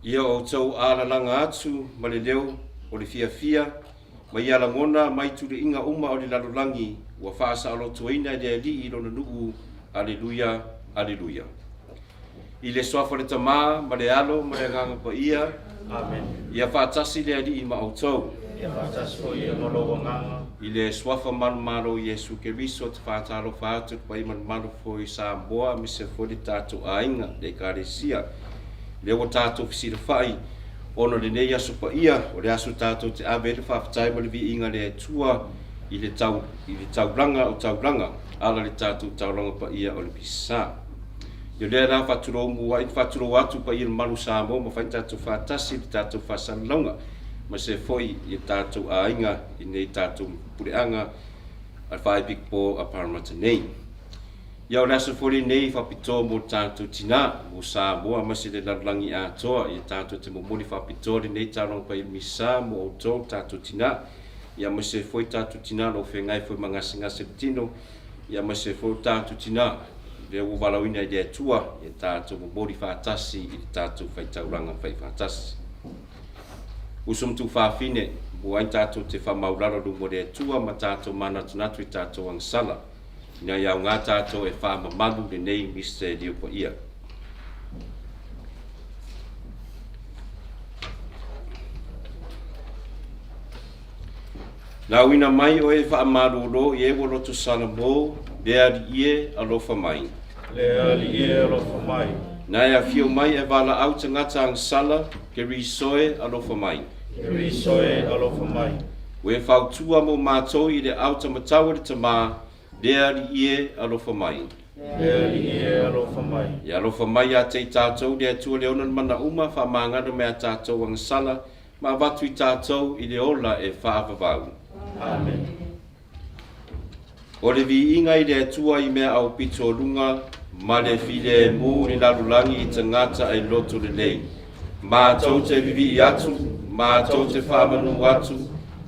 Ia outou alalaga atu ma le leo o le fiafia ma ia lagona mai tuliiga uma o le lalolagi ua faasaolotoina e le Alii i Lona nuu. Aleluia, Aleluia. I le Suafa o le Tama ma le Alo ma le Agaga Paia. Amene. Ia faatasi le Alii ma outou. Ia faatasi foi ma lou agaga. I le Suafa manumalo o Iesu Keriso, te faatalofa atu le paia manumalo foi i Samoa aemaise foi le tatou aiga, le Ekalesia. Lea ua tatou fesilafai ona o lenei aso paia, o le aso tatou te ave ai le faafetai ma le viiga i le Atua i le tau, i le taulaga o taulaga, ala le tatou taulaga paia o le Misa. Ia o lea la faatulou muai, faatulou atu paia mamalu o Samoa ma fai tatou faatasi i le tatou faasalalauga, ma se foi i tatou aiga i nei tatou puleaga a le Faaepikopo a Parramatta nei. Ia o le aso foi lenei faapitoa mo tatou tinā, mo Samoa aemaise le lalolagi atoa, ia tatou te momoli faapitoa lenei taulaga paia Misa mo outou tatou tinā, ia aemaise foi tatou tinā o lo o feagai foi ma gasegase o le tino, ia aemaise foi o tatou tinā lea ua valaauina e le Atua, ia tatou momoli faatasi i le tatou faitaulaga faifaatasi. Uso ma tuufafine, muai tatou te faamaulalo luma o le Atua ma tatou manatunatu i tatou agasala, ina ia aoga tatou e faamamalu lenei misitelio paia. Lauina mai oe e faamalolo i e ua loto Salamo, le Alii e, alofa mai. Le Alii e, alofa mai. Na e afio mai e valaau tagata agasala, Keriso e, alofa mai. Keriso e, alofa mai. Ua e fautua mo matou i le autamatau o le Tama, le Alii e, alofa mai. Le Alii e, alofa mai. Ia alofa mai ia te i tatou le Atua le ona mana uma, faamagalo mai a tatou agasala, ma avatu i tatou i le ola e faavavau. Amene. O le viiga i le Atua i mea aupito o luga, ma le filemu i le lalolagi i tagata e loto lelei. Matou te vivii atu, matou te faamanu atu,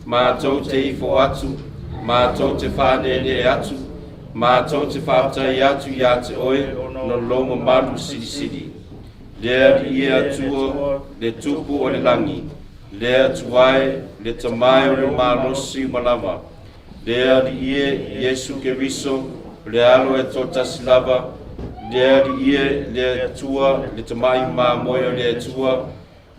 matou te ifo atu, matou te faaneenee atu, matou te faafetai atu iā te Oe ona o Lou mamalu silisili. Le Alii e Atua, le Tupu o le lagi, le Atua e, le Tama e o le malosi uma lava, le Alii e, Iesu Keriso, le Alo e toatasi lava, le Alii e, le Atua, le Tamai Mamoe o le Atua,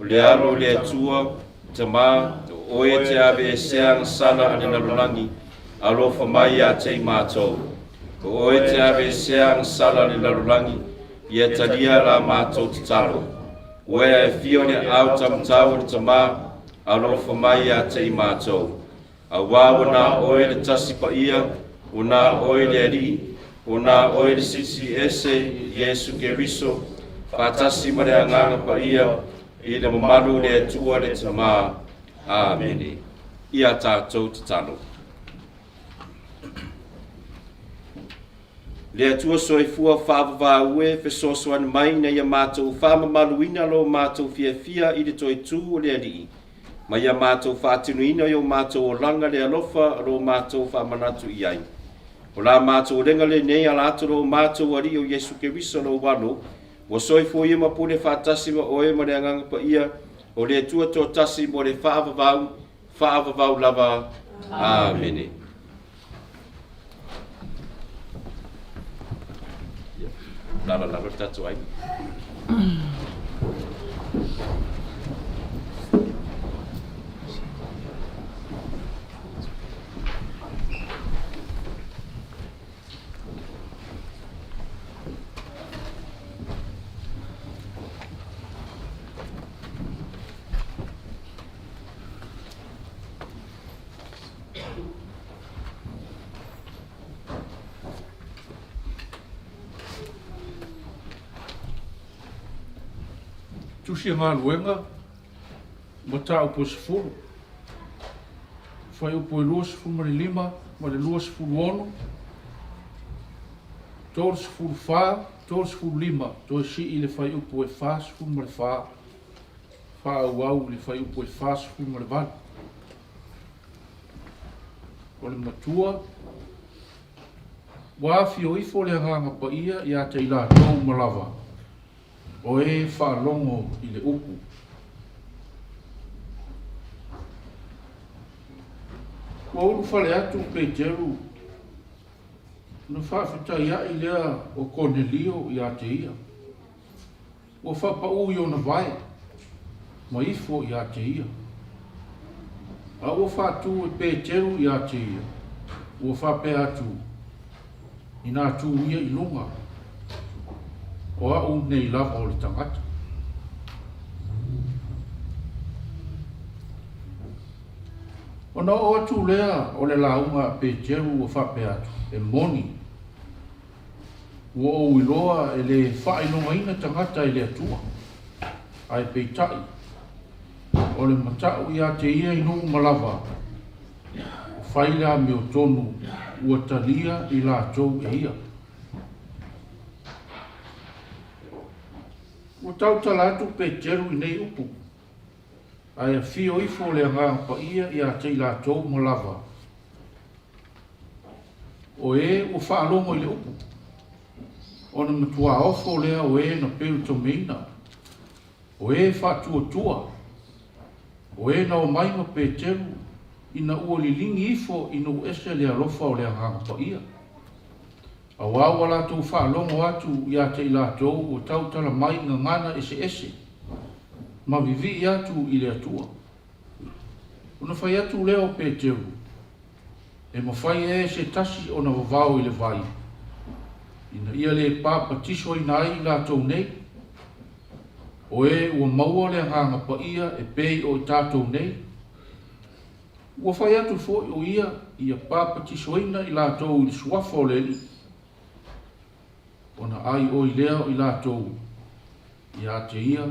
o le Alo o le Atua, Tama, o Oe te aveesea agasala a le lalolagi, alofa mai ia te i matou. O Oe te aveesea agasala a le lalolagi, ia talia la matou tatalo. Oe a e fia o le aao taumatau o le Tama, alofa mai ia te i matou. Auā ua na Oe le Tasi Paia, ua na Oe le Alii, ua na Oe le Silisili Ese, Iesu Keriso, faatasi ma le Agaga Paia, i le mamalu o le Atua le Tama. Amene. Ia tatou tatalo. Le Atua soifua faavavau e, fesoasoani mai ina ia matou faamamaluina lo matou fiafia i le toe tū o le Alii, ma ia matou faatinoina i o matou olaga le alofa o lo matou faamanatu i ai. O la matou olega lenei ala atu lo matou Alii o Iesu Keriso lou Alo, ua soifua ia ma pule faatasi ma Oe ma le Agaga Paia o le Atua toatasi mo le faavavau, faavavau lava. Amene. Lalalalo le tatou aiga. Tusi Galuega, Mataupu e 10, fuaiupu e 25 ma le 26, 34, 35, toe sii i le fuaiupu e 44, faaauau i le fuaiupu e 48. O le matua, ua afio ifo le Agaga Paia ia te i latou uma lava o e faalogo i le upu. Ua ulufale atu Peteru ona faafetaiai lea o Konelio ia te ia. Ua faapaū i ona vae ma ifo ia te ia. A ua faatu e Peteru ia te ia, ua faapea atu, Inā tū ia i luga, o a'u nei lava o le tagata. Ona oo atu lea o le lauga a Peteru ua faapea atu, E moni, ua ou iloa e le faailogaina tagata e le Atua, ae peitai, o le mata'u ia te ia i nuu uma lava, ua fai le amiotonu ua talia i latou e ia. Ua tautala atu Peteru i nei upu, ae afio ifo le Agaga Paia ia te i latou uma lava, o e ua faalogo i le upu, ona matuā ofo lea o e na perutomeina, o e faatuatua, o e na omai ma Peteru ina ua liligi ifo i nuu ese le alofa o le Agaga Paia. Auā ua latou faalogo atu ia te i latou ua tautala mai i gagana eseese ma vivii atu i le Atua. Ona fai atu lea o Peteru, E mafai ea e se tasi ona vavao i le vai, ina ia le papatisoina ai i latou nei? O e ua maua le Agaga Paia e pei o i tatou nei? Ua fai atu foi o ia ia papatisoina i latou i le suafa o le Alii, ona ai oi lea o i latou ia te ia,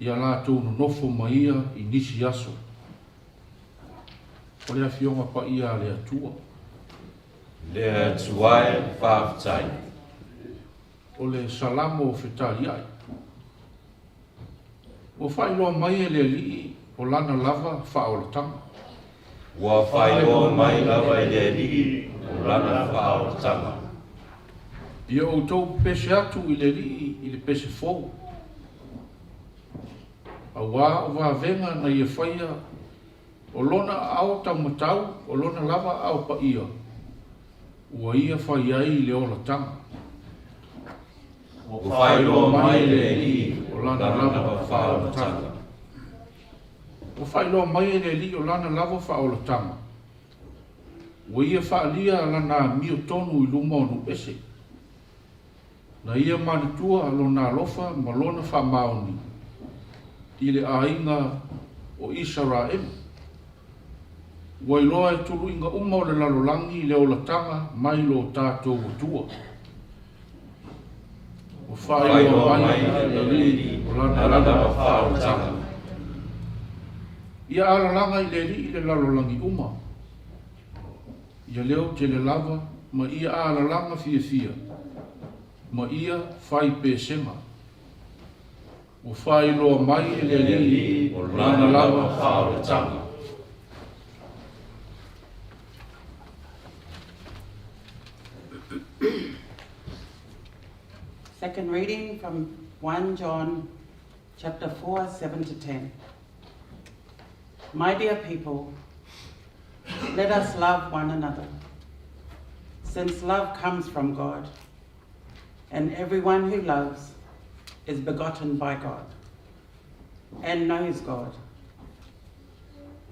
ia latou nonofo ma ia i nisi aso. O le Afioga Paia a le Atua. Le Atua e, faafetai. O le Salamo o Fetaliai. Ua faailoa mai e le Alii o Lana lava faaolataga. Ua faailoa mai lava e le Alii o Lana faaolataga. Ia outou pepese atu i le Alii i le pese fou. Auā o vavega na ia faia o lona aao taumatau o lona lava aao paia, ua ia fai ai i le olataga. Ua faailoa mai e le Alii o lana lava faaolataga. Ua faailoa mai e le Alii o lana lava faaolataga, ua ia faaalia lana amio tonu i luma o nuu ese. Na ia manatua lona alofa ma lona faamaoni i le aiga o Isaraelu. Ua iloa e tuluiga uma o le lalolagi le olataga mai lo tatou Atua. Ua faailoa mai e le Alii o lana lava faaolataga. Ia alalaga i le Alii le lalolagi uma. Ia leo tele lava ma ia alalaga fiafia, ma ia fai pesega. Ua faailoa mai e le Alii o Lana lava faaolataga. Second reading from 1 John chapter 4, 7 to 10. My dear people, let us love one another, since love comes from God, and everyone who loves is begotten by God and knows God.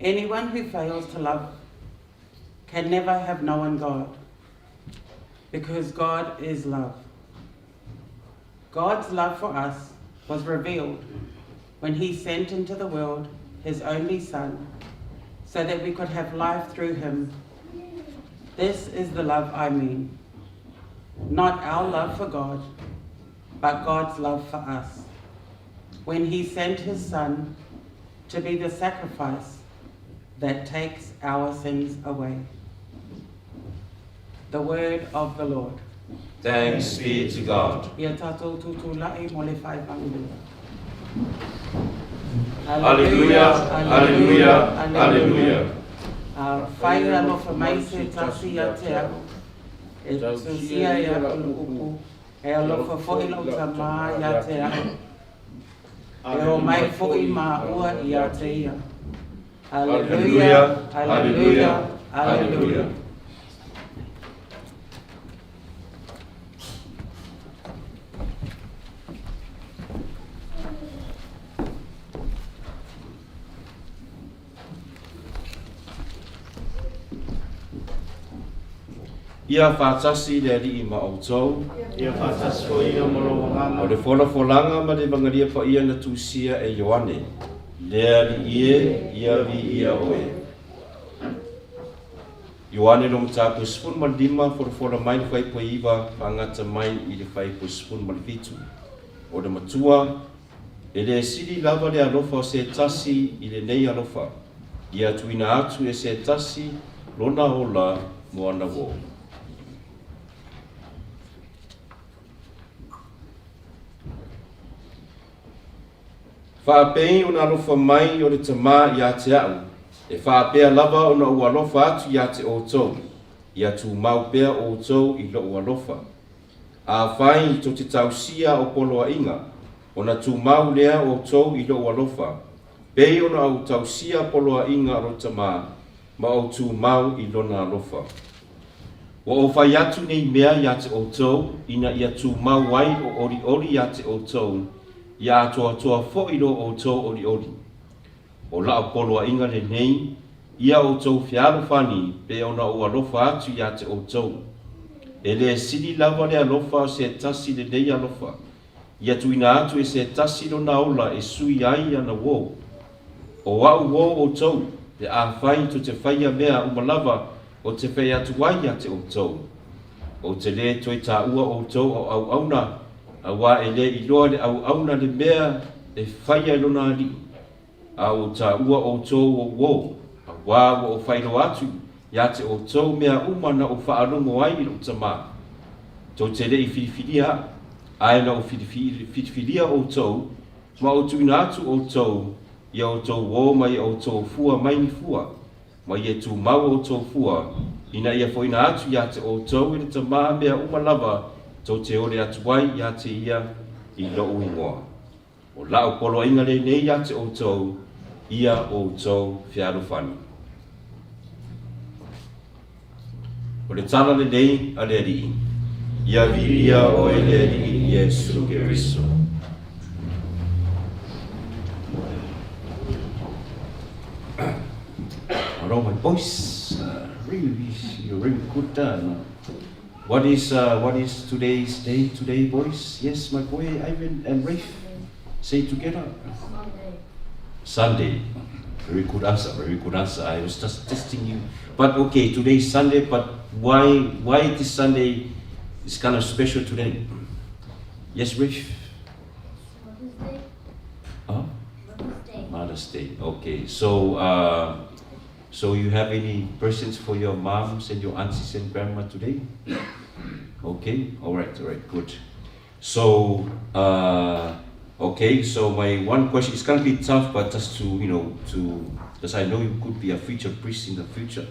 Anyone who fails to love can never have known God, because God is love. God's love for us was revealed when he sent into the world his only Son, so that we could have life through him. This is the love I mean. Not our love for God, but God's love for us. when he sent his Son to be the sacrifice that takes our sins away. The word of the Lord. Thanks be to God. Ia tātou tūtūla'i mo le faaivaluga. Alleluia, alleluia, alleluia. Fai alofa mai se tasi ia te au, e tausia i aku upu, e alofa fo'i lou Tamā ia te au, e o mai fo'i māua ia te ia. Alleluia, alleluia, alleluia. Ia faatasi le Alii ma outou. Ia faatasi foi ia ma lou agaga. O le folafolaga ma le Evagalia Paia na tusia e Ioane, Le Alii e, ia viia Oe. Ioane lo mataupu 15, folafola mai le fuaiupu e 9, faagata mai i le fuaiupu 17. O le Matua, e le sili lava le alofa o se tasi i lenei alofa, ia tuuina atu e se tasi lona ola mo ana uō. Faapei ona alofa mai o le Tamā ia te a'u, e faapea lava ona ou alofa atu ia te outou, ia tumau pea outou i lo'u alofa. Afai tou te tausia o poloaiga, ona tumau lea outou i lou alofa, pei ona ou tausia poloaiga a lou Tamā, ma ou tumau i lona alofa. Ua ou fai atu nei mea ia te outou, ina ia tumau ai o olioli ia te outou, ia atoatoa foi lo outou olioli. O la'u poloaiga lenei, ia outou fealofani pei ona ou alofa atu ia te outou. E le sili lava le alofa o se tasi lenei alofa, ia tuuina atu e se tasi lona ola e sui ai ana uō. O a'u uō outou, pe afai tou te faia mea uma lava ou te fai atu ai ia te outou. Ou te lē toe taua outou o auauna, auā e lē iloa le auauna le mea e faia e lona alii. A ua taua outou o uō, auā ua ou faailoa atu ia te outou mea uma na ou faalogo ai i lou Tamā. Tou te le i filifilia a'u, ae na ou filifilia outou ma ou tuuina atu outou ia outou uō ma ia outou fua mai ni fua, ma ia tumau outou fua, ina ia foina atu ia te outou e le Tamā mea uma lava tou te ole atu ai ia te ia i lo'u igoa. O la'u poloaiga lenei ia te outou, ia outou fealofani. O le Tala Lelei a le Alii. Ia viia oe le Alii Iesu Keriso. Hello, my boys. Really, you're really good done. What is today's day today, boys? Yes, my boy Ivan and Rafe. Say together. Sunday. Sunday. Very good answer. Very good answer. I was just testing you. But okay, today is Sunday. But why this Sunday is kind of special today? Yes, Rafe. Mother's Day. Huh? Mother's Day. Mother's Day. Okay. So you have any presents for your moms and your aunties and grandma today? Okay. All right. All right. Good. So, okay. So my one question is gonna be tough, but just to you know to because I know you could be a future priest in the future.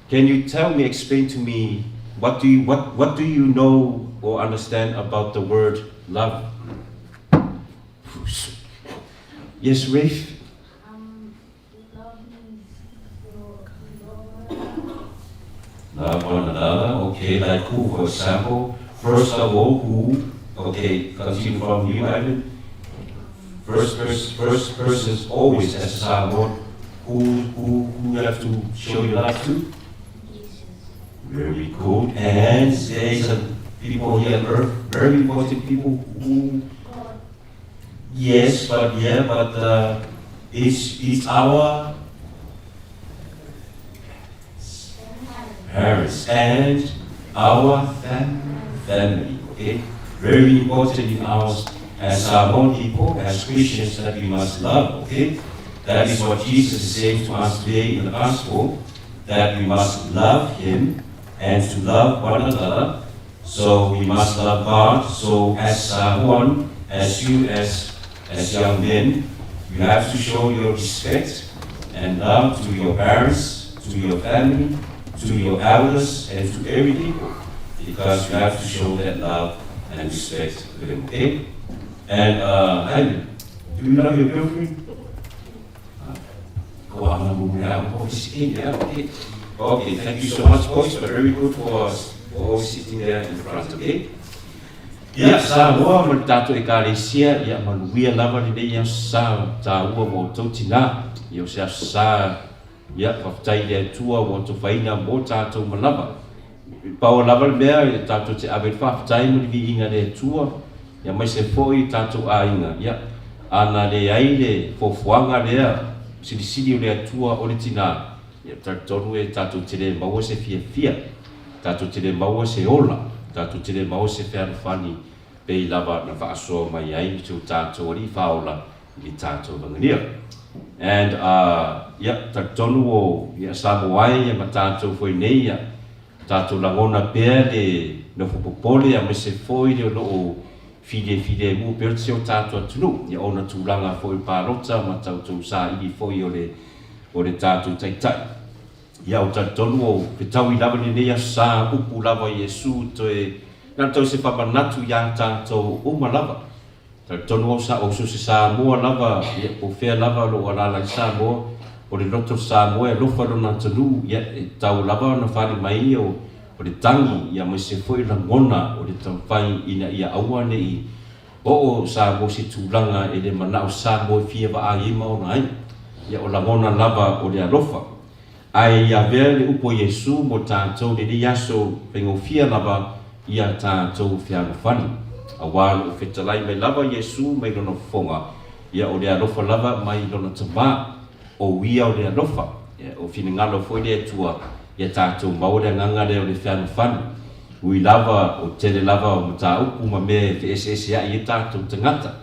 Can you tell me, explain to me, what do you know or understand about the word love? Yes, Rafe. Love means you love one another. Love one another. Okay, like who, for example? First of all, who? Okay, continue from you, Ivan. First persons always as a Samoan. Who you have to show your love to? Jesus. Very good. And there some people here on earth, very important people who, God. yes, but yeah, but it's our parents and our family. Okay. Very important in our as Samoan people, as Christians, that we must love, okay? That is what Jesus is saying to us today in the gospel, that we must love him and to love one another. So we must love God. So as Samoan, as you as as young men, you have to show your respect and love to your parents, to your family, to your elders, and to every people, because you have to show that love and respect to them, okay? And Jaime, do you love your girlfriend? Okay. Okay, thank you so much, boys. But very good for us for always sitting there in front, okay? Ia, Samoa ma le tatou Ekalesia, ia manuia lava lenei aso sa taua mo outou tinā. Ia o se aso sa, ia, faafetai i le Atua ua tofaina mo tatou uma lava. E pau lava le mea e tatou te ave i le faafetai ma le viiga i le Atua, ia aemaise foi tatou aiga, ia, ana leai le fuafuaga lea silisili o le Atua o le tinā, Ia talitonu e tatou te le maua se fiafia, tatou te le maua se ola, tatou te le maua se fealofani pei lava na faasoa mai ai si o tatou Alii Faaola i le tatou lagania. And uh, ia, talitonu o ia Samoa ai ia ma tatou foi nei ia tatou lagona pea le nofo popole aemaise foi le o lo o filefilemu pea si o tatou atunuu ia ona tulaga foi o palota ma tatou saili foi o le o le tatou Taitai. Ia ou talitonu o fetaui lava lenei aso sa upu lava Iesu toe na tau se famanatu iā tatou uma lava. Talitonu au sa o so se Samoa lava ia po fea lava o loo alala ai Samoa o le loto Samoa e alofa lona atunuu ia e tau lava ona fali mai o o le tagi ia aemaise foi lagona o le taumafai ina ia aua nei Oo Samoa se tulaga e le manao Samoa e fia vaai ai ma ola ai. Ia o lagona lava o le alofa. Ae i avea le upu a Iesu mo tatou lenei aso faigofie lava ia tatou fealofani. Auā lo o fetalai mai lava Iesu mai lona fofoga, ia o le alofa lava mai lona Tamā. O ia o le alofa. Ia o finagalo foi le Atua ia tatou maua le agaga lea o le fealofani. Ui lava, o tele lava o mataupu ma mea e feeseesea'i ai tatou tagata,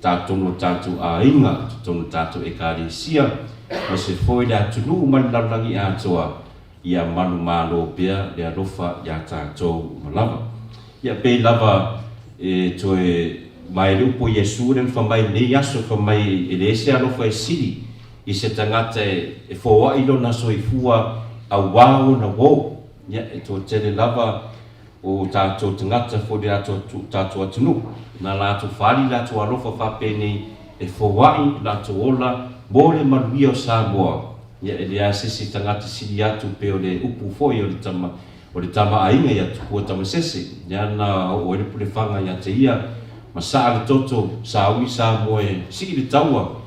totonu o tatou aiga, totonu o tatou Ekalesia, aemaise foi le atunuu ma le lalolagi atoa, ia manumalo pea le alofa iā tatou uma lava. Ia pei lava e toe mae le upu a Iesu lea na fai mai i lenei aso, fai mai e leai se alofa e sili i se tagata e foa'i lona soifua auā ona uō. Ia, e toatele lava o tatou tagata foi le tatou atunuu, na latou faaali latou alofa faapenei e foai latou ola mo le manuia o Samoa. Ia, e leai se isi tagata sili atu pei o le upu foi o le tama, o le tama aiga ia Tupua Tamasese, lea na oo ai le pulefaga ia te ia, ma saa le toto, sauni Samoa e sii le taua.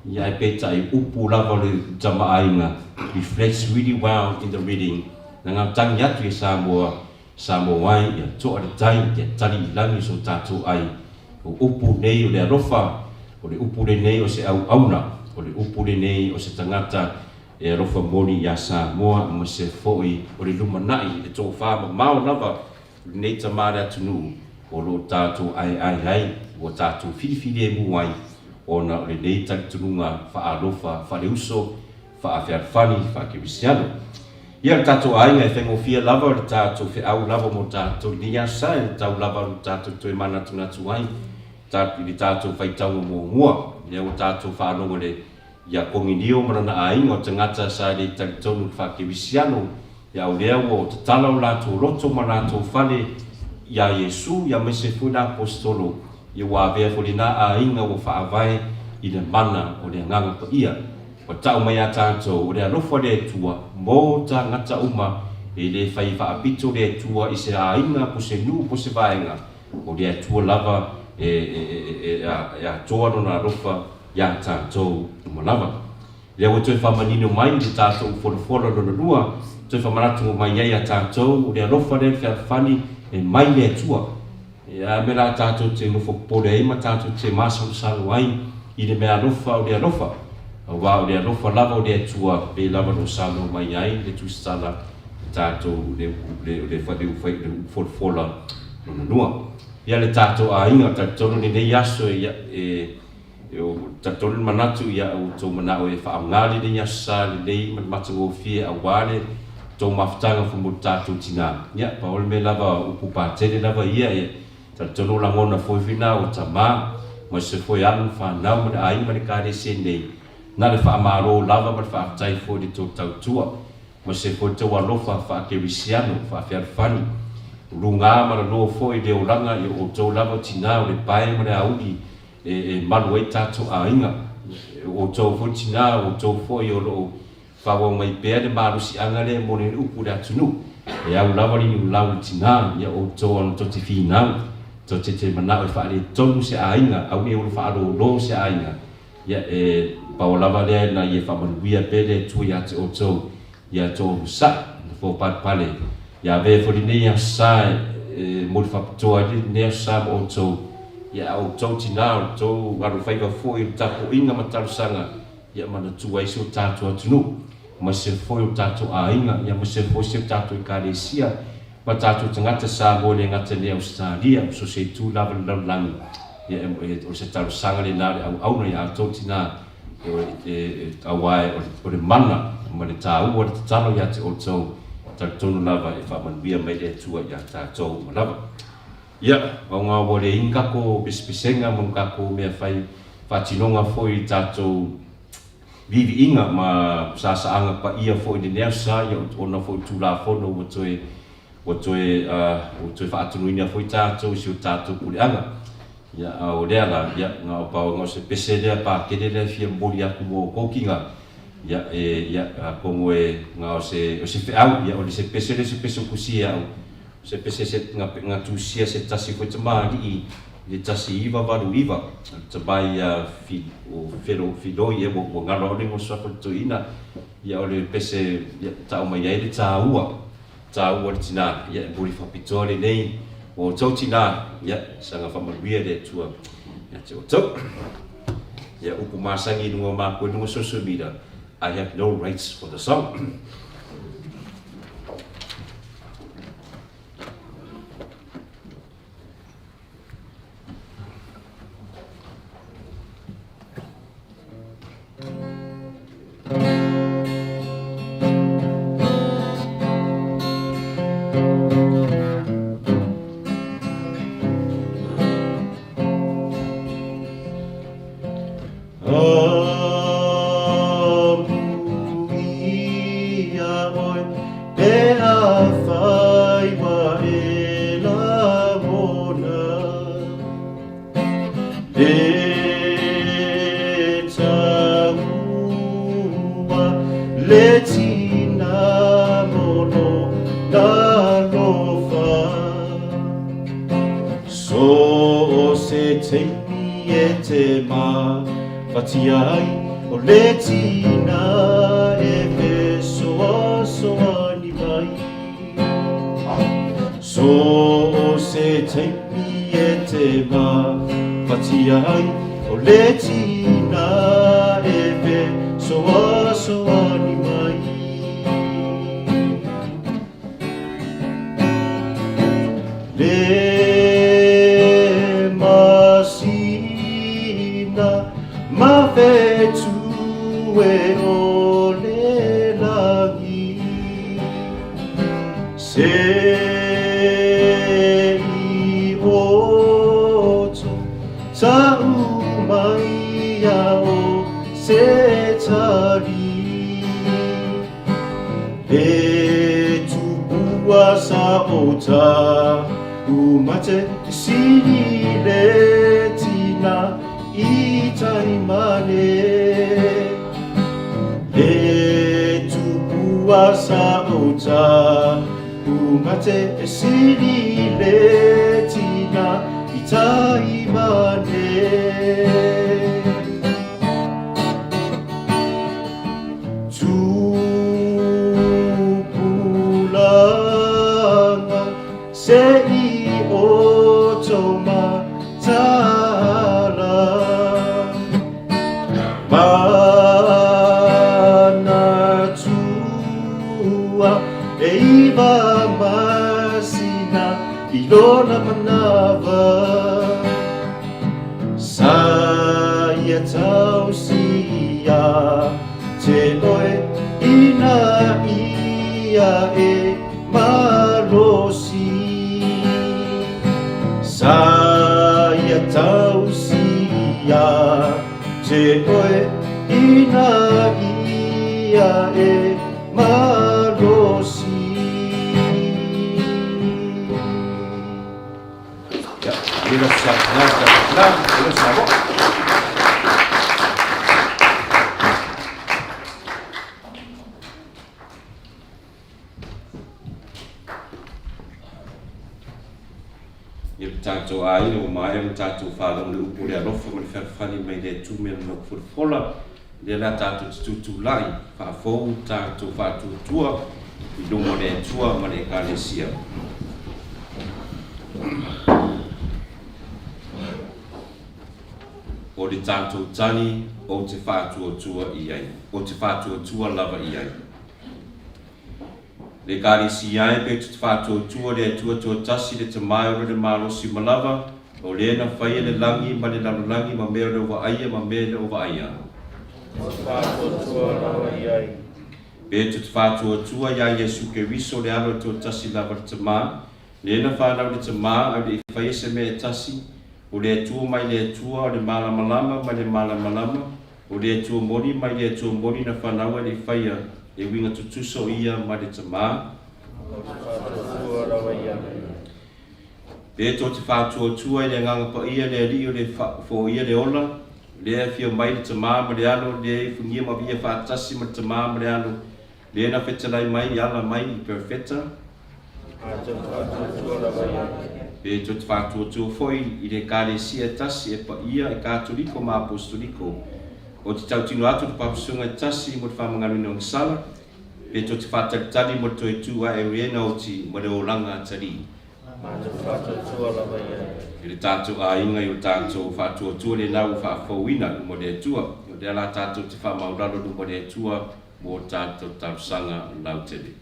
Ia ae peitai upu lava o le tamaaiga reflects really well in the reading na ngau tangi atu ia Samoa, Samoa ai ia toa le tai ia tali i langi so tatou ai. O upu nei o le alofa, o le upu lenei o se auauna, o le upu lenei o se tagata e alofa moni ia Samoa ma se foi o le lumanai le tofa mamao lava o lenei tama le atunuu o lo o tatou aeae ai, ua tatou filifiliemu ai ona o lenei talitonuga faaalofa faaleuso, faafealofani, faakerisiano. Ia le tatou aiga e faigofie lava o le tatou feau lava mo tatou i lenei aso sa e tatau lava ona tatou toe manatunatu ai i le tatou faitauga muamua lea ua tatou faalogo i le Ia Koninio ma lona aiga o tagata sa le talitonu i le faakerisiano, ia o lea ua tatala o latou loto ma latou fale iā Iesu, ia aemaise foi le Aposetolo, ia ua avea foi lena aiga ua faavae i le mana o le Agaga Paia. Ua tau mai ia tatou, o le alofa o le Atua mo tagata uma, e le fai faapito le Atua i se aiga po se nuu po se vaega, o le Atua lava e atoa lona alofa iā tatou uma lava. Lea ua toe faamanino mai i le tatou folafola lona lua, toe faamanatu mai ai iā tatou, o le alofa lea le fealofani e mai le Atua. E a mea la tatou te nofo popole ai ma tatou te masalosalo ai i le mea alofa o le alofa, auā o le alofa lava o le Atua pei lava na saunoa mai ai le tusitala i tatou le le le le folafola lona lua. Ia le tatou aiga, talitonu lenei aso ia e talitonu le manatu ia ua outou manao e faaaoga lenei aso sa lelei ma le matagofie aua le tou mafutaga foi mo le tatou tina. Ia pau le mea lava o upu patele lava ia e talitonu o lagona foi na o tama ma se foi alo ma fanau ma le aiga ma le ekalesia nei na le faamalo lava ma le faafetai foi i le tou tautua ma se foi tou alofa faakerisiano faafealofani luga ma laloa foi i le olaga i o outou lava tinā o le pae ma le auli e malu ai tatou aiga. O outou foi tinā, o outou foi o lo o faaauau mai pea le malosiaga lea e momoli ai le upu i le atunuu. E au lava le niulau i le tinā, ia outou ona tou te finau, tou te manao e faaletonu se aiga, aua ne i olo faalōlō se aiga, Ia, e pau lava lea ina ia faamanuia pea le Atua ia te outou, ia tou onosai, na foupalepale, ia avea foi lenei aso sa e momoli faapitoa ai lenei aso sa ma outou, ia a outou tinā, o le tou alofaiva foi i le tapuaiga ma talosaga, ia manatua ai si o tatou atunuu, aemaise foi o tatou aiga, ia aemaise foi si o tatou Ekalesia, ma tatou tagata Samoa e le gata nei Ausetalia, ma so o se itu lava i le lalolagi. Ia, o se talosaga lena a le auauna ia outou tinā, aua o le mana ma le taua o le tatalo ia te outou, talitonu lava e faamanuia mai le Atua ia tatou uma lava. Ia, aoga ua leai ni tatou pesepesega ma ni tatou mea fai faatinoga foi i tatou viiviiga ma sasaaga paia foi i lenei aso sa, ia ona foi o Tulafono ua toe Ua toe, ua toe faatunuina foi tatou i si o tatou puleaga. Ia, a o lea la, ia, na o pau na o se pese lea pakele lea e fia momoli atu mo outou kiga, ia, e, ia, atonu e, na o se, o se feau, ia, o le se pese lea o se pese o tusi e au, o se pese se, na, na tusia se tasi foi tamalii i le 1989, o le tamai ia fi, o Felo, Filoi ea, ua, ua galo au le igoa suafa o le toeaina, ia, o le pese, ia, tau mai ai le taua. Taua le tinā, ia e momoli faapitoa lenei mo outou tinā, ia saga faamanuia le Atua ia te outou. Ia upu masani i luga o makou i luga social media, I have no rights for the song. Amuia oe pe afai ua e lagona. Le taua, le tina molo alofa. So o se taimi e te mafatia ai, o le tina e fesoasoani mai. So o se taimi e te mafatia ai, o le tina e fesoasoani mai. Le masina ma fetu e o le lagi. Se i oto ta'u mai ia o se tali. Le tupua sa o ta'u mate sili le tina i taimane. Le tupua sa o ta'u mate e sili le tina i taimane. Tupulaga se i oto mataala. Manatua e iwa masina I lona manava Sa ia tausi ia te oe Ina ia e malosi Sa ia tausi ia te oe Ina ia e malosi. Ia, leva sa na na na sa ro. Ia le tatou aiga ua maea ona tatou faalogo i le upu o le alofa ma le fealofani mai le Atua me lona folafola, lea la tatou te tutulai faafou tatou faatuatua i luma o le Atua ma le Ekalesia. O le tatou tali ou te faatuatua i ai, ou te faatuatua lava i ai. Le Ekalesia e pe te faatuatua le Atua toatasi le Tama e ona le malosi ma lava, o le na faia le lagi ma le lalolagi ma mea o le vaaia ma mea e le o vaaia. Ou te faatuatua lava i ai. Pe te faatuatua ia Iesu Keriso le Alo e toatasi lava le Tama, le na whanau le Tama au le i faia se mea e tasi, o le Atua mai le Atua, o le malamalama mai le malamalama, o le Atua moni mai le Atua moni na whanau e le i faia, e uiga tutusa o ia ma le Tama. Ou te faatuatua lava i ai. Pe tou te faatuatua i le Agaga Paia le Alii o le foia le ola, lea e afio mai le Tama ma le Alo, lea e ufugia ma viia faatasi ma le Tama ma le Alo, lea na fetalai mai i ala mai i perofeta. Matou te faatuatua lava i ai. Pe tou te faatuatua foi i le Ekalesia e tasi e paia e Katoliko ma Apostoliko, o te tautino atu le papasoga e tasi mo le faamagaloina o agasala, pe tou te faatalitali mo le toe tu ae o e na oti ma le olaga atalii. Matou te faatuatua lava i ai. I le tatou aiga i o tatou faatuatua lenā ua faafouina i luma o le Atua. O lea la tatou te faamaulalo i luma o le Atua mo tatou talosaga lautele.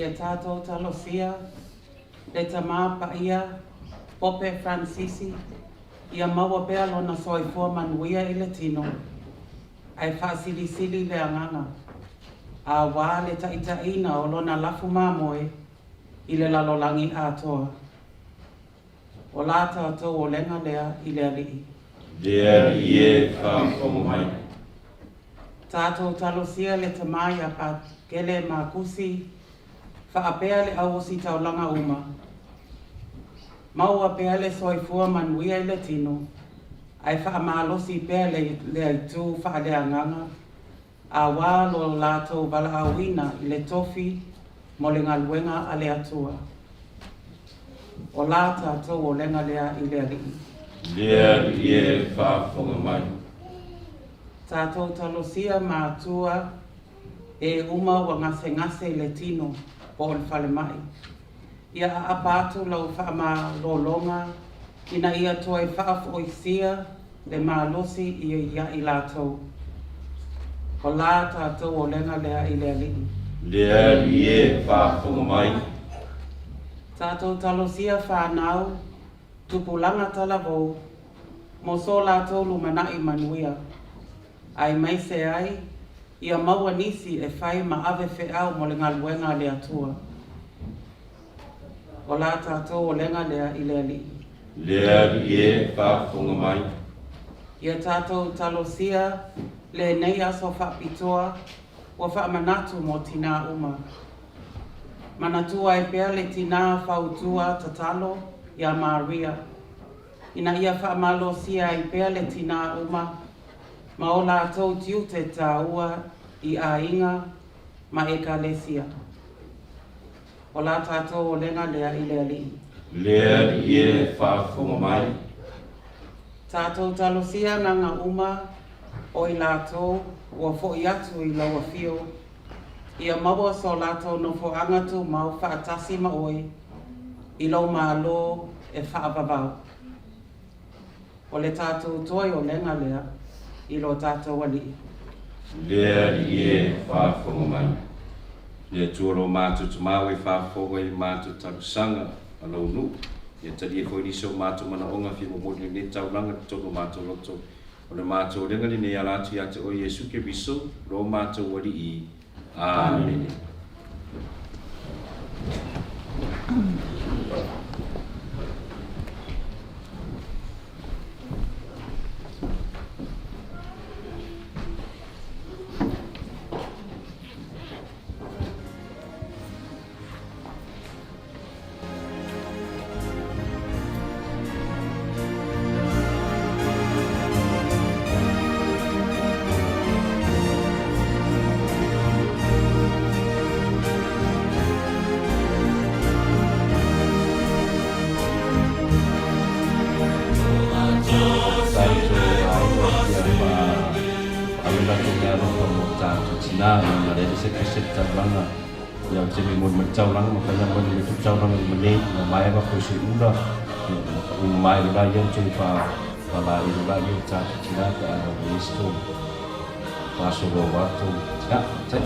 Ia tatou talosia le Tama Paia Pope Fransisi, ia maua pea lona soifua manuia i le tino, ae faasilisili le agaga, auā le taitaiina o lona lafu mamoe i le lalolagi atoa. O la tatou olega lea i le Alii. Le Alii e, faafofoga mai. Tatou talosia le Tama ia Pakele Makusi, faapea le au ositaulaga uma. Maua pea le soifua manuia i le tino, ae faamalosi pea le le itu faaleagaga, auā lo latou valaauina i le tofi mo le galuega a le Atua. O la tatou olega lea i le Alii. Le Alii e, faafofoga mai. Tatou talosia matua e uma ua gasegase i le tino po o le falemai. Ia aapa atu lau faamalologa ina ia toe faafoisia le malosi i ia i latou. O la tatou olega lea i le Alii. Le Alii e, faafofoga mai. Tatou talosia whanau, tupulaga talavou, mo so latou lumanai manuia. Aemaise ai, ia maua nisi e fai ma ave feau mo le galuega a le Atua. O la tatou olega lea i le Alii. Le Alii e, faafofoga mai. Ia tatou talosia lenei aso faapitoa ua faamanatu mo tinā uma. Manatua ai pea le tinā fautua tatalo ia Maria, ina ia faamalosia ai pea le tinā uma ma o latou tiute tāua i aiga ma ekalesia. O la tatou olega lea i le Alii. Le Alii e, faafofoga mai. Tatou talosia agaga uma o i latou ua fo'i atu i lau afio. Ia maua so latou nofoaga tumau faatasi ma oe i lou Malo e faavavau. O le tatou toe olega lea i lo tatou Alii. Le Alii e, faafofoga mai. Le Atua lo matou Tama ua e faafofoga i matou talosaga a lou nuu, ia talia foi nisi o matou manaoga fia momoli i lenei taulaga i totonu o matou loto. O le matou olega lenei e ala atu ia te oe Iesu Keriso, lo matou Alii. Amene. Tatou aiga kia wha ave latou mea alofa mo tatou tina ma le se se taulaga Ia o te me moni mai taulaga ma fai moni mai taulaga i manei na mai va ko se ula u mai la ia tu fa fa la i la ia ta tina ka ana isto paso ro wa tu tina te.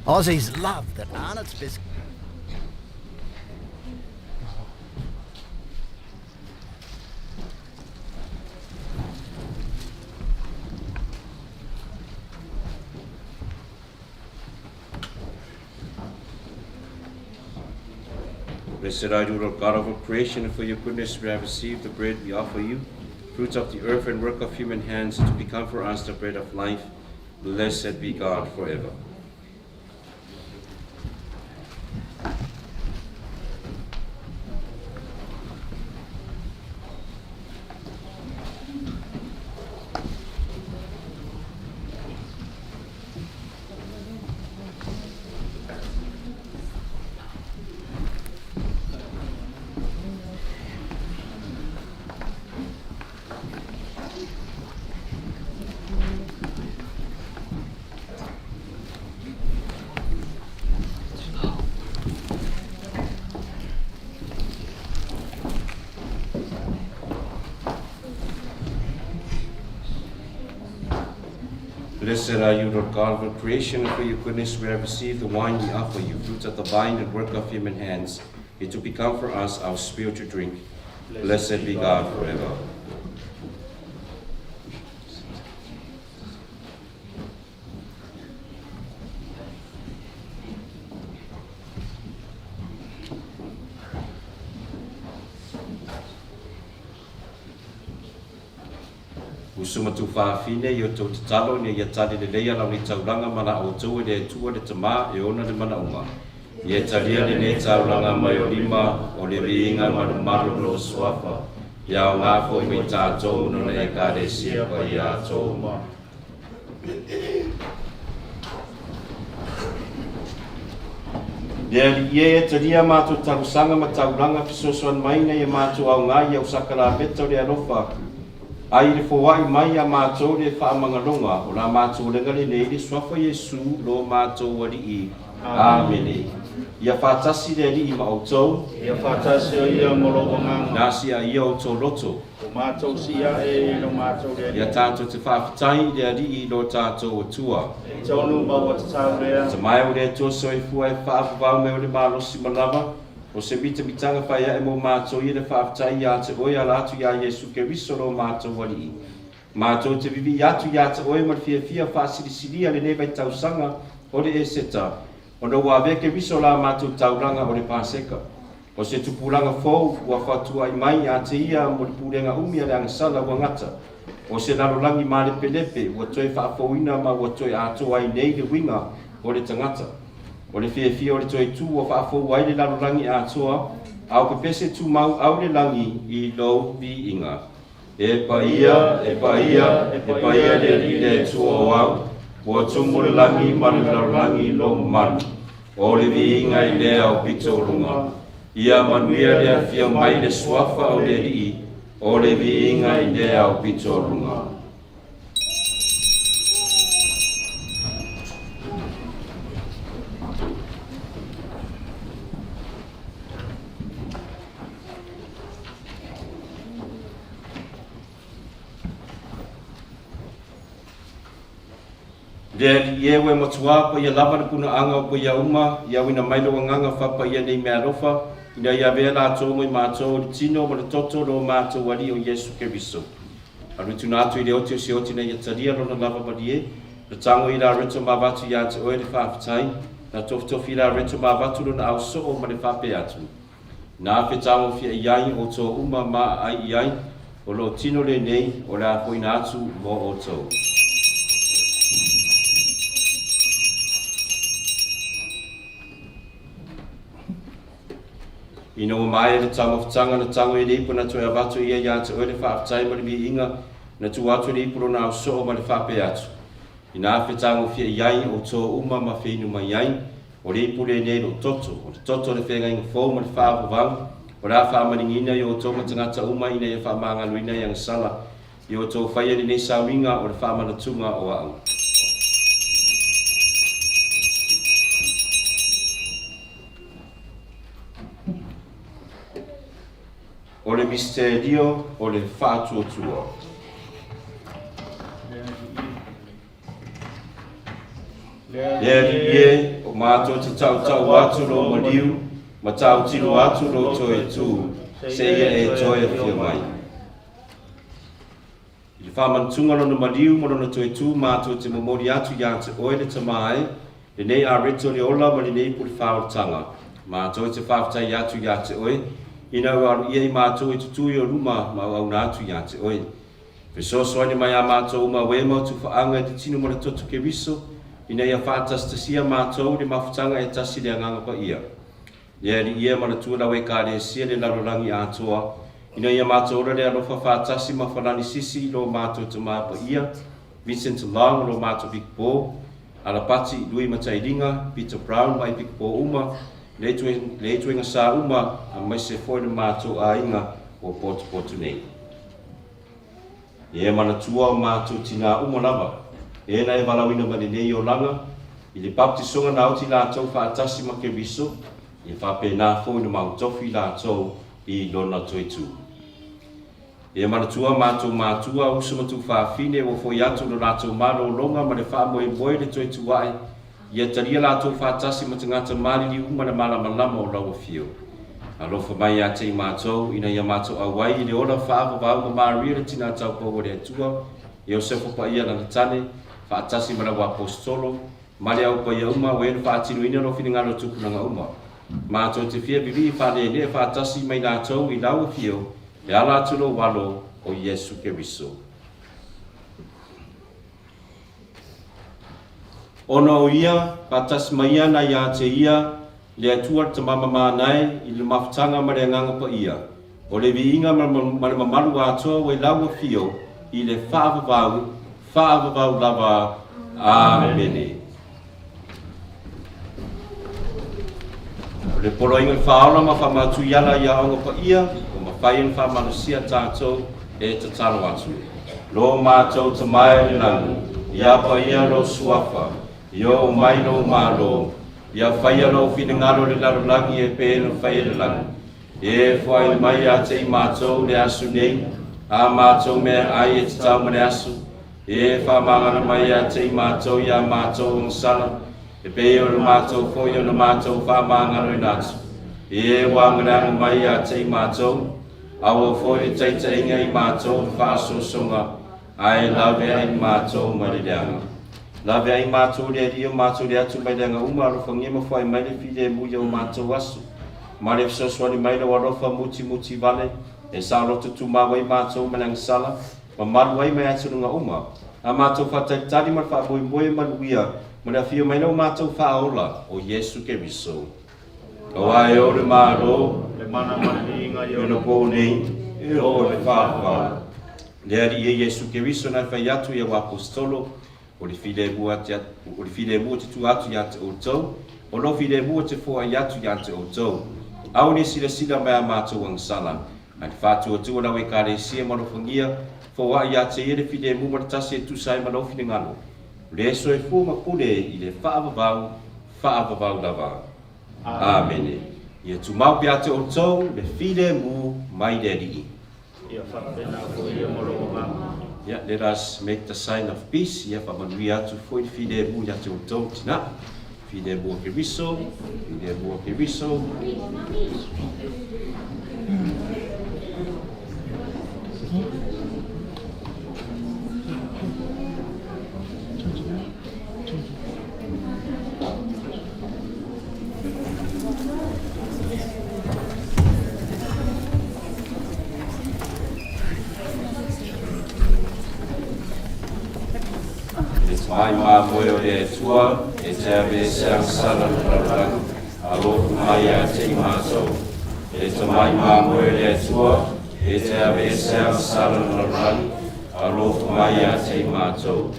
Aussies love that Arnott's biscuit. Blessed are you, Lord God of all creation, and for your goodness we have received the bread we offer you, fruits of the earth and work of human hands, to become for us the bread of life. Blessed be God forever. Blessed are you, Lord God of all creation, and for your goodness we have received the wine we offer you, fruits of the vine and work of human hands, it will become for us our spiritual drink. Blessed be God forever. Uso ma tuafafine, i o outou tatalo ina ia tali lelei ala o nei taulaga ma la outou e le Atua le Tama e ona le manaoga. Ia talia lenei taulaga mai o lima o le viiga ma le mamalu o lou Suafa, ia aoga foi mo i tatou ma lona Ekalesia paia atoa uma. Le Alii e, ia talia matou talosaga ma taulaga fesoasoani mai ina ia matou aoga i au sakalameta o le alofa, ai le foai mai ia matou le faamagaloga o la matou olega lenei i le Suafa Iesu lo matou Alii. Amene. Ia faatasi le Alii ma outou. Ia faatasi o ia ma lou agaga. Na si'a ia outou loto. Ua matou si'a e i lo matou le Alii. Ia tatou te faafetai i le Alii i lo tatou Atua. E tonu ma ua tatau lea. Tamae o le Atua soifua e faavavau mai o le malosi ma lava, o se mitamitaga faia'e mo matou ia le faafetai ia te oe ala atu iā Iesu Keriso lo matou Alii. Matou te vivii atu ia te oe ma le fiafia faasilisilia lenei vaitausaga o le Eseta, ona ua avea Keriso la matou taulaga o le Paseka. O se tupulaga fou ua fatua'i mai ia te ia mo le pulega umi a le agasala ua gata. O se lalolagi malepelepe ua toe faafouina ma ua toe atoa ai nei le uiga o le tagata. O le fiafia o le toe tu ua faafou ai le lalolagi atoa, a o pepese tumau au le lagi i lou viiga. E paia, e paia, e paia le Alii le Atua o au, ua tumu le lagi ma le lalolagi i lou mamalu. O le viiga i le aupito o luga. Ia manuia le afio mai le Suafa o le Alii, o le viiga i le aupito o luga. Le Alii e, ua e matuā paia lava le punaaga o paia uma, ia auina mai lou agaga faapaia nei meaalofa, ina ia avea latou ma i matou o le tino ma le toto o lo matou Alii o Iesu Keriso. Alu tuna atu i le oti o se oti ina ia talia lona lava malie, na tago i la reto ma avatu ia te oe le faafetai, na tofitofi i la reto ma avatu lona ao soo ma le faapea atu. Na fetagofia i ai outou uma ma aai i ai, o lou tino lenei o le a foina atu mo outou. Ina ua maea le taumafataga na tago i le ipu na toe avatu ia ia te oe le faafetai ma le viiga, na tuu atu le ipu lona ao soo ma le faapea atu, Ina fetagofia i ai outou uma ma feinu mai ai, O le ipu lenei lou toto, o le toto o le feagaiga fou ma le faavavau, o le a faamaligiina i outou ma tagata uma ina ia faamagaloina i agasala i outou faia lenei sauniga o le faamanatuga o a'u. O le misitelio o le faatuatua. Le Alii e, o matou te tautau atu lou maliu, ma tautino atu lou toe tū, seia e toe afio mai. I le faamanatuga lona maliu ma lona toe tū matou te momoli atu ia te oe le Tama e, lenei areto le ola ma lenei pulefā o le taga. Matou te faafetai atu ia te oe, ina ua alu ia i matou e tutū i o luma ma auauna atu ia te oe. Fesoasoani mai a matou uma uē mau tufaaga i te tino ma le toto Keriso, ina ia faatasitasia matou i le mafutaga e tasi le Agaga Paia. Le Alii e manatua lau Ekalesia le lalolagi atoa, ina ia matou ola le alofa faatasi ma falani sisi i lo matou Tama Paia, Vincent Long lo matou Pikapo, Alapati, Lui Matailiga, Peter Brown ma i pikapo uma, le ituaiga sa uma, aemaise foi le matou aiga ua potupotu nei. E manatua o matou tinā uma lava, e na e valaauina mai lenei olaga, i le baptisoga na oti latou faatasi ma Keriso, ia faapena foi ona mautofi latou i lona toe tu. E manatua matou matua, uso ma tuufafine ua foi atu lo latou malologa ma le faamoemoe le toe tu ae, Ia talia latou faatasi ma tagata maliliu uma le malamalama o lau afio. Alofa mai ia te i matou, ina ia matou auai i le ola faavavau ma Maria le Tina Taupou a le Atua, Iosefa Paia lana tane, faatasi ma lau Aposetolo, ma le au paia uma o e na faatinoina lou finagalo tupulaga uma. Matou te fia vivii faaleenee faatasi ma i latou i lau afio, e ala atu lou Alo, o Iesu Keriso. Ona o ia, faatasi mai ana ia te ia, Le Atua le Tama mamana e, i le mafutaga ma le Agaga Paia, o le viiga ma le mamalu atoa ua i lau afio i le faavavau, faavavau lava. Amene. O le poloaiga o le Faaola ma Faamatuiala i Aoga Paia, ua mafai ona faamalosia tatou e tatalo atu. Lo matou Tama i le lagi, ia paia lou suafa, Ia oo mai lou Malo, ia faia lou finagalo i le lalolagi e pei ona faia i le lagi. E foai mai ia te i matou le aso nei, a matou meaai e tatau ma le aso. E faamagalo mai ia te i matou i a matou agasala, e pei o le matou foi ona matou faamagaloina atu. E uagaleaga mai ia te i matou, aua foi le taitaiga i matou i faasoasoga, Ae lavea i matou mai le leaga. Lavea i matou le Alii o matou le atu mai leaga uma, alofagia ma foai mai le filemu i o matou aso. Ma le fesoasoani mai lou alofa mutimuti vale, e saoloto tumau ai matou ma le agasala, ma malu ai mai atunuga uma. A matou faatalitali ma le faamoemoe manuia ma le afio mai o matou Faaola, o Iesu Keriso. Aua e ou le Malo, le mana ma le viiga i i ona po nei, e oo i le faavavau. Le Alii e Iesu Keriso na e fai atu i au aposetolo, o le filemu a te, o le filemu o te tua atu ia te outou, o lou filemu o te foai atu ia te outou. Aua ne i silasila mai a matou agasala, ae le faatuatua lau Ekalesia ma alofagia, foai ia te ia le filemu ma le tasi e tusa ai ma lou finagalo. O le soifua ma pule i le faavavau, faavavau lava. Amene. Ia tumau pea te outou le filemu mai le Alii. Ia faapena foi ia ma lou agaga. Yeah, let us make the sign of peace. Ia faamanuia atu foi le filemu ia te outou tina. Filemu o Keriso, filemu o Keriso. Le tamai mamoe o le Atua, e te aveese agasala o le lalolagi, alofa mai ia te i matou. Le tamai mamoe o le Atua, e te aveese agasala o le lalolagi, alofa mai ia te i matou.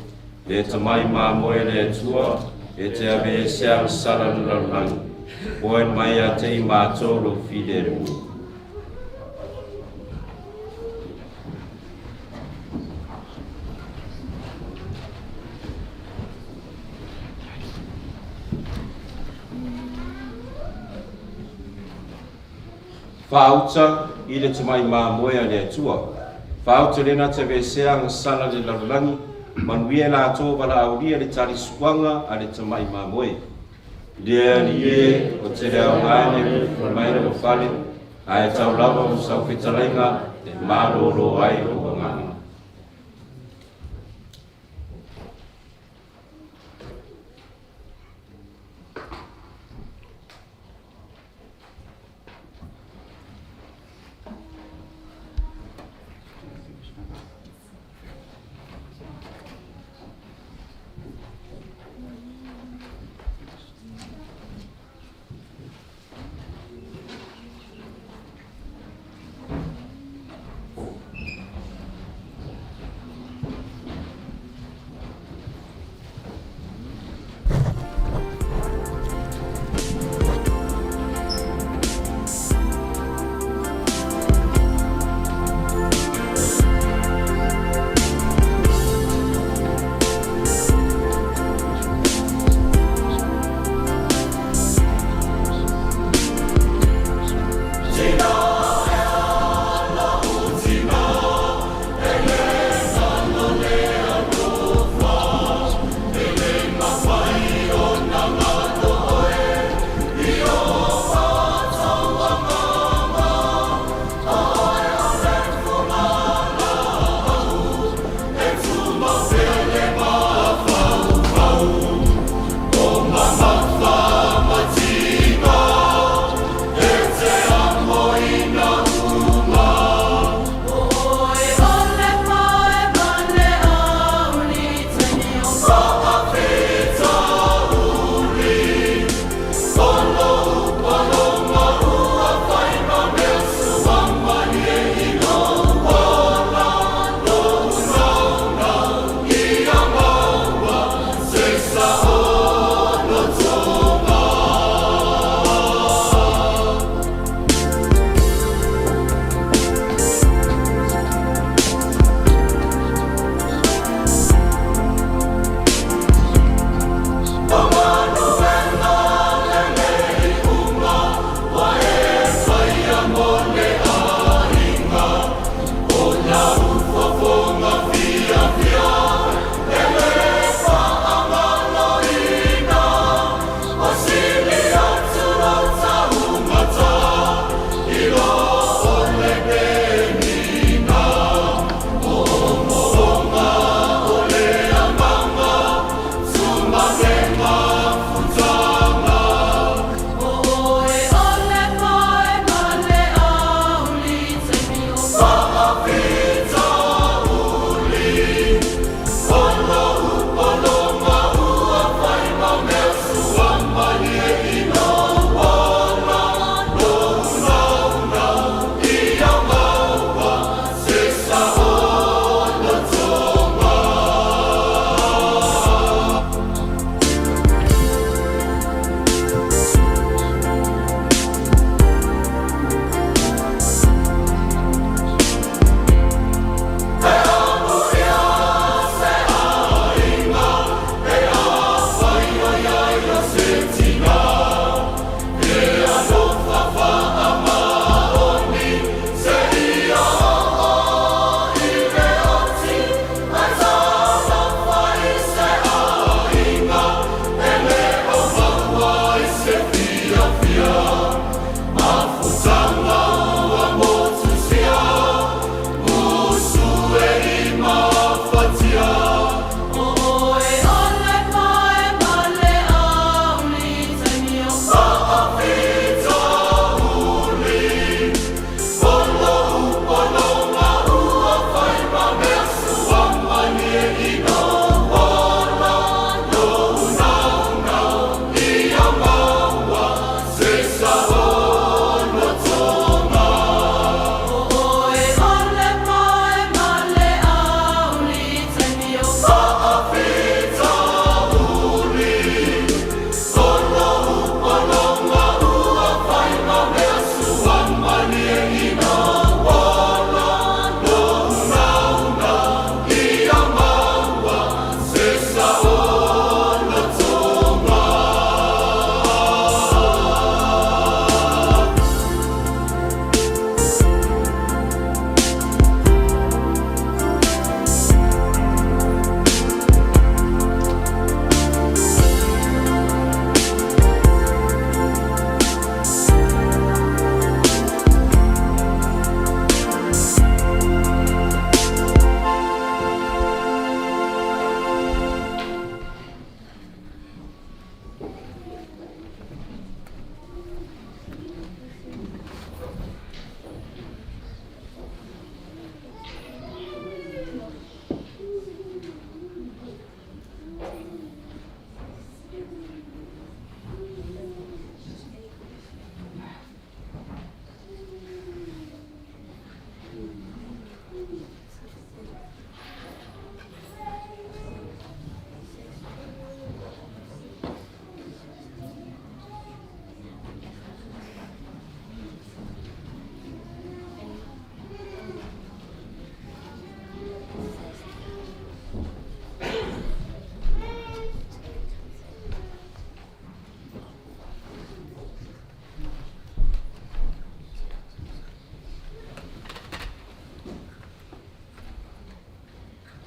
Le tamai mamoe o le Atua, e te aveese agasala o le lalolagi, foai mai ia te i matou lou filemu. Faauta i le tamai mamoe a le Atua. Faauta lena te aveesea agasala le lalolagi, manuia i latou valaaulia le talisuaga a le tamai mamoe. Le Alii e, o te le aoga e le mai lou fale, ae tau lava o sau fetalaiga e malōlō ai lou agaga.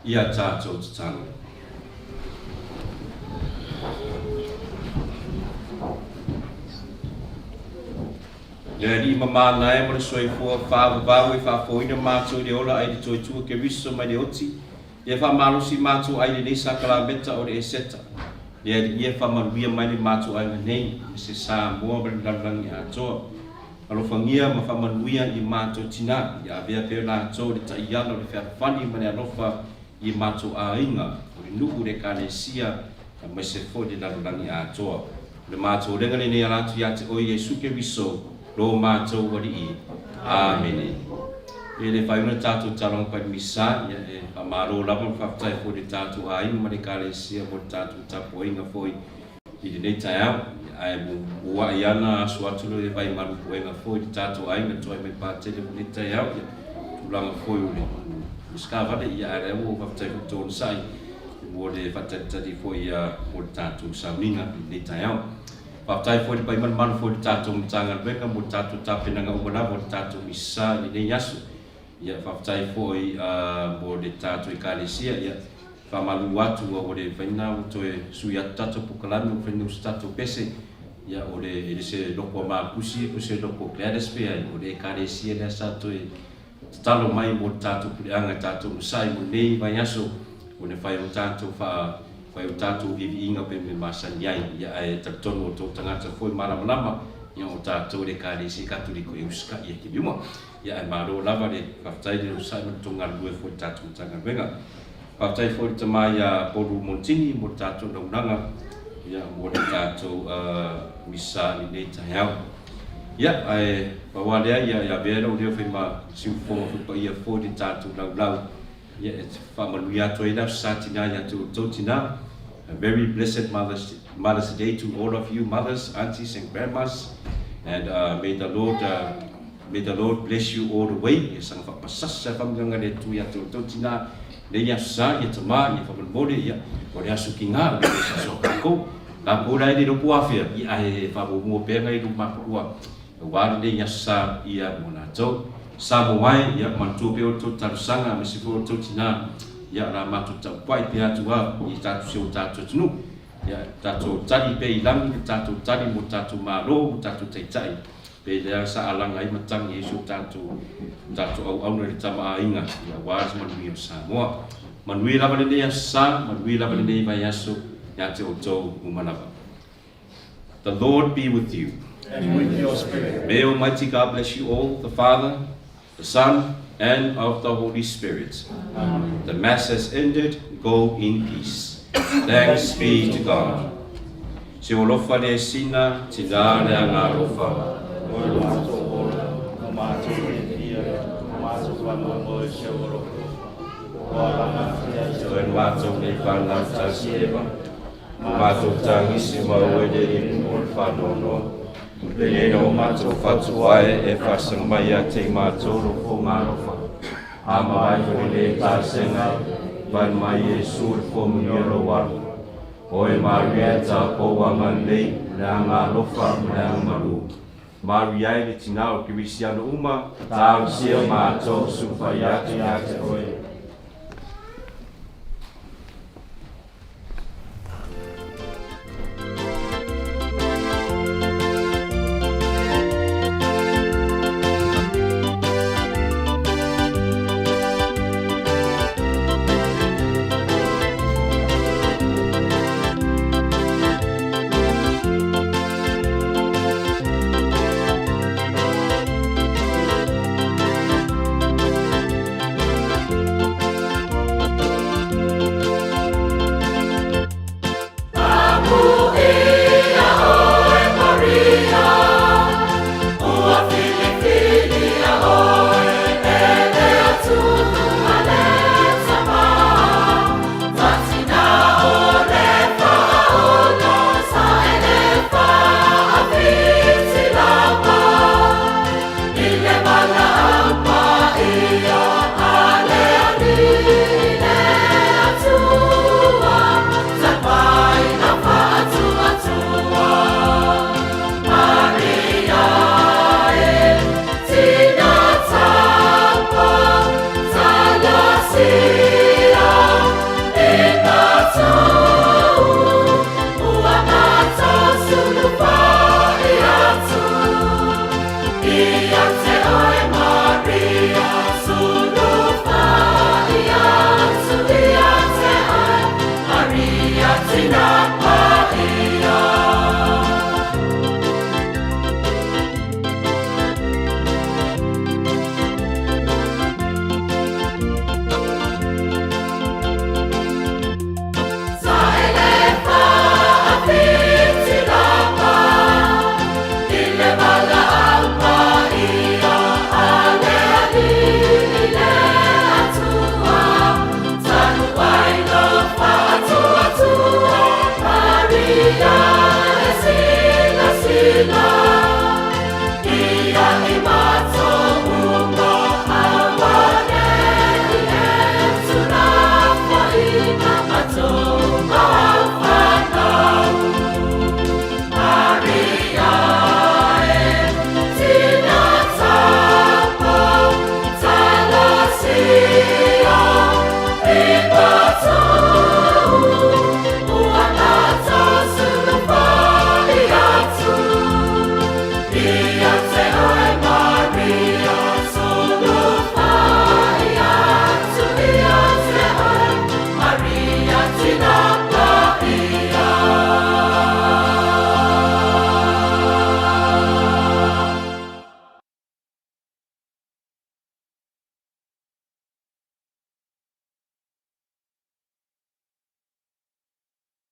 Ia tatou tatalo. Le Alii ma manaia ma le soifua faavavau e faafoina matou i le ola ai le Toitua Keriso mai le oti, ia faamalosi matou ai lenei sakalameta o le Eseta. Le Alii e faamanuia mai le matou aiga nei, ma se Samoa ma le lalolagi atoa. Alofagia ma faamanuia i matou tina, ia avea pea latou i le taiala o le fealofani ma le alofa i matou aiga, o le nuu, le ekalesia, aemaise foi le lalolagi atoa. O le matou lega lenei ala atu ia te oe Iesu Keriso, lo matou Alii. Amene. E le faaiuna tatou taloga pai misa, ia e faamalo lava ma faafetai foi i le tatou aiga ma le ekalesia mo le tatou tapuaiga foi i lenei taeao, ae mua'i ana aso atu le vai malu puega foi i le tatou aiga toai mai Patele mo lenei taeao, ia tulaga foi o le usikavale, ia ae lea ua faafetai foi le onosai mo le faatalitali foi ia mo le tatou sauniga i lenei taeao. Faafetai foi le pai malumalu foi i le tatou Matagaluega mo le tatou tapenaga uma lava o le tatou misa i lenei aso. Ia faafetai foi mo le tatou Ekalesia, ia faamalulu atu ua ua le mafai ona ua toe sui atu tatou polokalame ua mafai ona usu tatou pese, ia o le e le se loko a Makusi po o se loko a Gladys pe ai, o le Ekalesia lea sa toe tatalo mai mo le tatou puleaga e tatou onosai mo lenei vaiaso ona fai o tatou faa fai o tatou viiviiga pe me masani ai, ia ae talitonu o tou tagata foi malamalama, ia o tatou le Ekalesia Katoliko e usikai ia kiliuma. Ia ae malo lava le faafetai le onosai ma le tou galulue foi i le tatou Matagaluega. Faafetai foi i le tama ia Polu Montini mo le tatou launaga ia mo le tatou misa i lenei taeao. Ia ae pau lava lea ia ia avea lou leo fai ma siufofoga foi paia foi le tatou laulau ia e faamanuia atu ai le Aso Sa Tina ia te outou tina. A very blessed Mother's, Mother's Day to all of you mothers, aunties and grandmas and may the Lord May the Lord bless you all the way, ia saga faapasasa faamanuiaga le Atua ia te outou tina, nei aso sa, ia tama, ia faamolemole, ia o le aso kiga, o le aso a kakou. Kakou la e le iloa po afea, ia ae faamuamua pea ngai luma atua, aua lenei aso sa, ia mo latou. Samoa e, ia manatua pea outou talosaga aemaise foi outou tina, ia o le a matou taupai pea atu a i tatou si o tatou atunuu. Ia tatou tali pea i lagi le tatou tali mo tatou Malo, mo tatou Taitai. Pei lea sa alaga ai matagi ai si o tatou tatou auauna i le Tama a Aiga, ia aua se manuia o Samoa. Manuia lava lenei aso sa, manuia lava lenei vaiaso ia te outou uma lava. The Lord be with you. And with your spirit. May Almighty God bless you all, the Father, the Son, and of the Holy Spirit. Amen. The Mass has ended. Go in peace. Thanks be to God. Se o lofa le sina, tina le anga alofa. O le matou ola, o matou fiafia, o matou faamoemoe i si ou alofa. Ua alagatia i Toe matou nei whanau tasi eva. Ma matou tagisi ma oe le ipu o le faanoanoa. Penei o matou fatu ae e faasaga mai ia te i matou lo fofoga alofa. A ma ai foi le tasega, vai mai Iesu le fomunia lou alo. Oe Maria e tapou agalelei, le aga alofa ma le aga malu. Maria e le tina o Kerisiano uma, talosia matou sufai atu ia te oe.